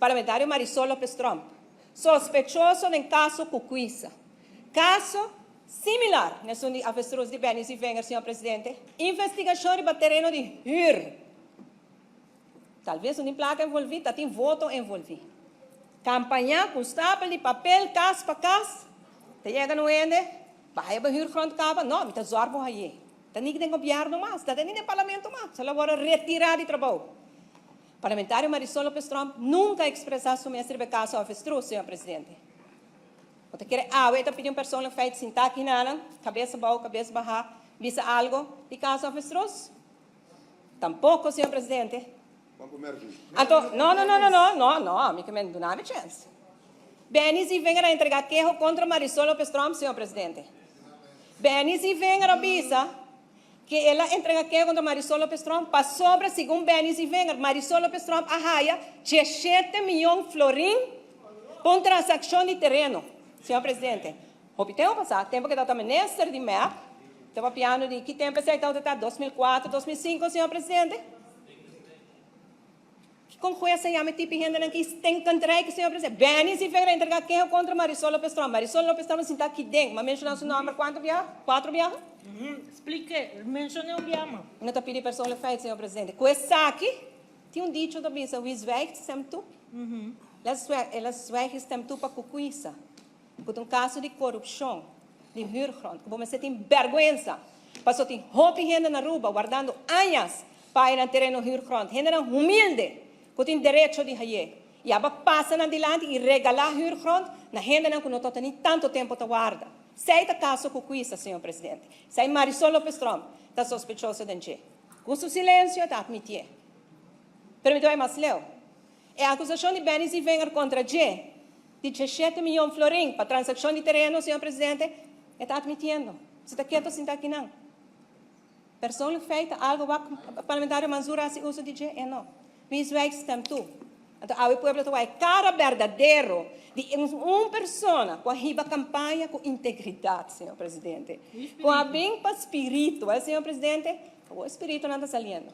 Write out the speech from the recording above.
Parlamentario Marisol Lopez Tromp, sospechoso den caso Kukwisa. Caso similar na esun di avestruz di Benny Zievinger, señor Presidente. Investigacion riba tereno di huur. Talves no tin placa envolvi, ta tin voto envolvi. Campaña cu stapel di papel cas pa cas, ta yega no hende, Bahaya bo huurgrond caba? No, mi ta zorg bo haye. Ta ni den gobierno mas, ta ni den parlamento mas. El a worde retira di trabou. Parlamentario Marisol Lopez Tromp nunca a expresa su mes riba e caso avestruz, señor Presidente. Bo ta kere awe ta pidi un persoonlijk feit sinta aki nanan, cabes abou, cabes baha, bisa algo di caso avestruz? Tampoco, señor Presidente. Anto, no, no, no, no, no, no, no, mi ke men duna mi chens. Benny Zievinger a entrega keho contra Marisol Lopez Tromp, señor Presidente. Benny Zievinger a bisa cu el a entrega keho contra Marisol Lopez Tromp pasobra, segun Benny Zievinger, Marisol Lopez Tromp a haya 17 miyon florin pa un transaccion di tereno. Señor Presidente, hopi tempo pasa, tempo cu e tabata minister di MEP, ta papiando di ki tempo esey tabata ta, 2004, 2005, señor Presidente? Kon hues a yama e tipi hendenan ki stinkend rijk, señor presidente? Benny Zievinger a entrega keho kontra Marisol Lopez Tromp. Marisol Lopez Tromp a sinta aki den. M'a menshoná su nòmber kuantu biaha? Kuatro biaha? Splike. Menshoné un biaha mas. Mi no ta pidi persoonlijk feit, señor presidente. Ku esaki, tin un dicho ta bisa, Wie zwijgt, stemt toe. El a zwijg i stemt toe pa Kukuisa, ku ta un kaso di korupshon di huurgrond, ku bo mester tin bèrgwensa. Pasobra tin hopi hende na Aruba wardando añas pa haña nan tereno huurgrond, hendenan humilde ku tin derecho di hañ'é. I aba pasa nan dilanti i regalá huurgrond na hendenan ku no ta teni tanto tempo ta warda. Esei ta kaso ku Kuisa, señor presidente. Esei Marisol Lopez Tromp ta sospechoso den dje. Ku su silensio e ta atmitié. Pero mi ta bai mas leu. E akusashon di Benny Zievinger kontra dje di 17 miyon florin pa transakshon di tereno, señor presidente, e ta atmitiendo. Si ta keto sinta akinan. Persoonlijk feit ta algo wak parlamentario Mansur a hasi uso di dje? E no. Wie zwijgt stemt toe. Anto awe pueblo ta wak e kara berdadero di un persona ku a hiba kampaña ku integridat, señor presidente. Ku a bin pa spiritu, señor presidente? Awor e spiritunan ta saliendo.